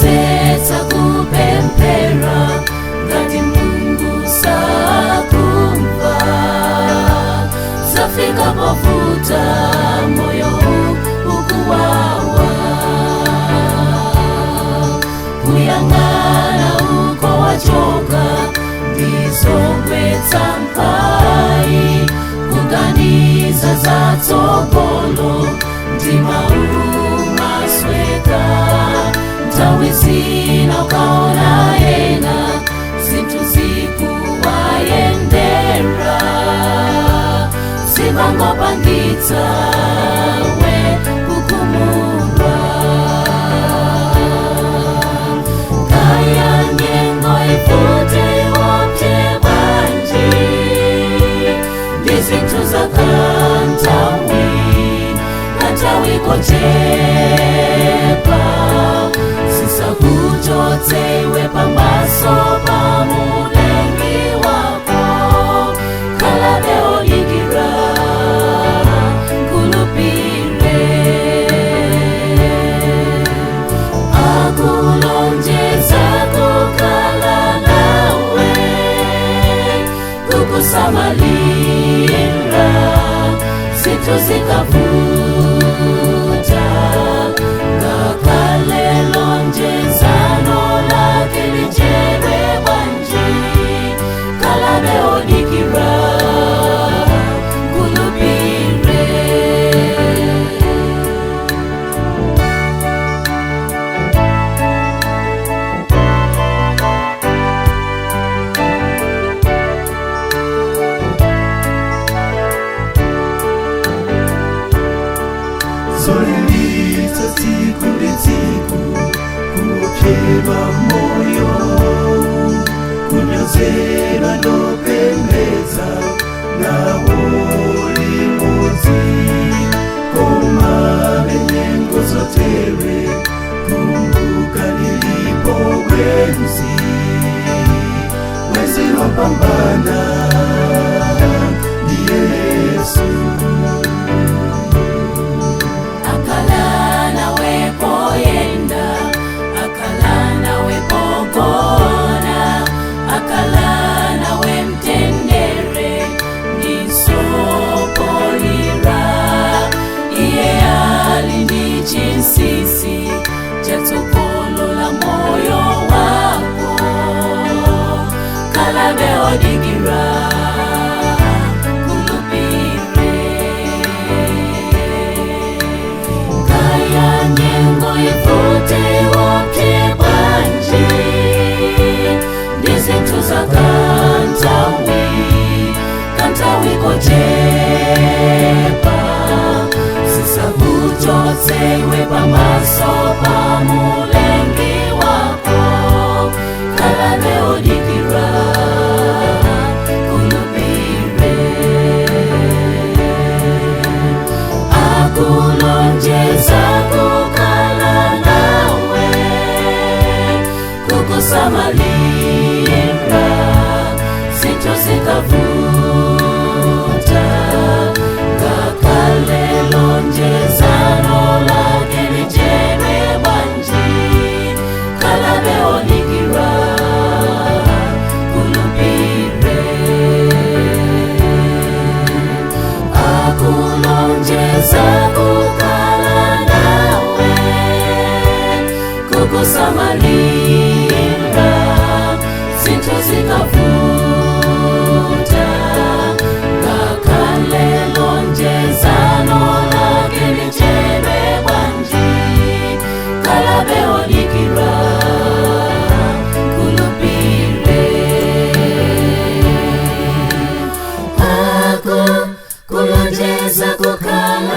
Osayesetsa kupemphera ngati Mulungu sakumva. Zafika povuta, moyo ukuwawa, kuyang'ana uko wachoka ndizogwetsa mphwayi, kuganiza zatsogolo mtima umasweka. Nthawi zina ukaona ena zinthu zikuwayendera, zimangopangitsa we kukhumudwa. Kaya nyengo ivute iopse bwanji, ndi zinthu zakanthawi, kanthawi kochepa, zisakuchotse iwe pamaso pa Mulengi wako. Khalabe odikira, khulupire. Akulonjeza kukhala nawe, kukusamalira zinthu zikavuta, ngakhale lonjezano lake lichedwe bwanji, khalabe odikira, khulupire. Zolilitsa tsiku ndi tsiku, kuopsedwa moyo, kunyozedwa ndopembedza nawo limodzi, koma nyengo zotere kumbuka lilipo bwenzi, bwenzi lopambana ndiye Yesu. Akhala nawe poyenda, akhala nawe pogona, akhala nawe mtendere ndiso polira. Iye ali ndi chinsinsi chatsogolo la moyo wako. Khalabe odikira, khulupire. Kaya nyengo ivute iopse bwanji, ndi zinthu zakanthawi, kanthawi kochepa, zisakuchotse iwe pamaso pa Mulengi wako. Khalabe odikira, khulupire. Akulonjeza kukhala nawe, kukusamalira zinthu zikavuta, ngakhale lonjezano lake lichedwe bwanji, khalabe odikira, khulupire. Akulonjeza kukhala nawe, kukusamalira zinthu zikavuta, ngakhale lonjezano lake lichedwe bwanji, khalabe odikira, khulupire. Ako kulonjeza kukhala